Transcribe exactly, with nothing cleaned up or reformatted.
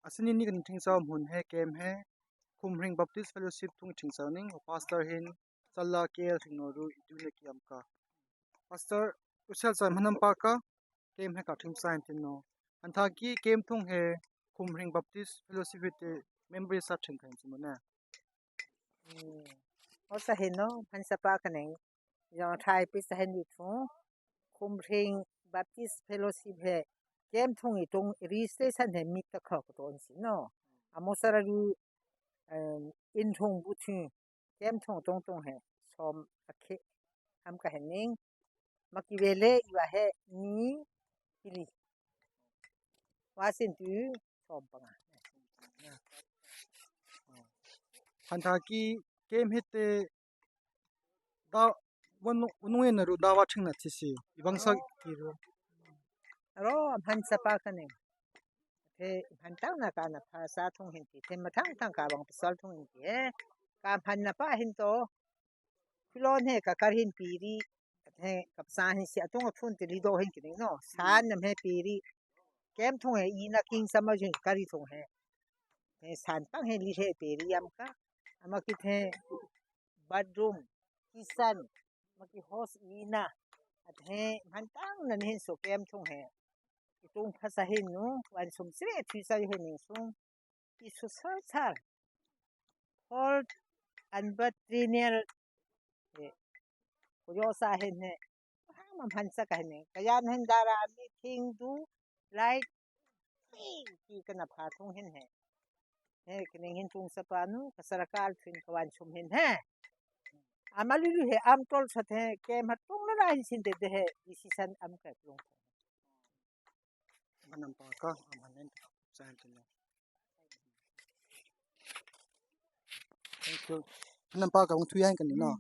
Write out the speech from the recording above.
Aseni ni kan thingsaw mun he camp he Khumhring Baptist Fellowship thung thingsaw ning, pastor hin sala kel thing no ru idu ne kiam ka. Pastor, usel sa manam pa ka camp he ka thingsaw hin tin no. Antha ki camp thung he Khumhring Baptist Fellowship he te member sa thing kan sumane. Hmm. Osa hin no, han sa pa ka neng. Yong thai pi sa hin yu thung. Khumhring Baptist Fellowship he camp thung i tung registration he mit ta khok to on si no. Amo sara ru, em, in thung bu thung camp thung tong tong he som akhe am ka he ning. Ma ki vele iwa he ni pili. Wa sin tu som panga. Hantha ki camp he te da wanu wanu na ru da wa thing na ti si. Ibang sa ki ru. Aro, han sa pa ka neng. Te han tang na ka na pha sa thung hin ti. Te ma tang tang ka bang pasal thung hin ti, eh. Ka han na pa hin to. Kulon he ka kar hin piri. He ka psa hin si atung athun te lido hin ki ning no. San nam he piri. Camp thung he ina king sama jun kari thung he. He san pang he li he piri yam ka. Ama ki the bathroom, kitchen, ma ki house ina. At he man tang nan hin so camp thung he. Itung phasa hin nu, wan sum sire thui sa hin ning sung. Isu sar sar. Cold and but linear. Eh, ko yo sa hin he. Hang mam han sa ka hin he. Ka yan hin dara mi thing du light. Ki ka na pha thung hin he. He, ki ning hin thung sa pa nu, ka sarakal thung ka wan sum hin he. Ama lulu he am tol sa the, ke ma thung la hin sin de de he, decision am ka thung. Manam pa ka, am han nen, sa hin thung. Thank you. Manam pa ka wong thu yan kan no.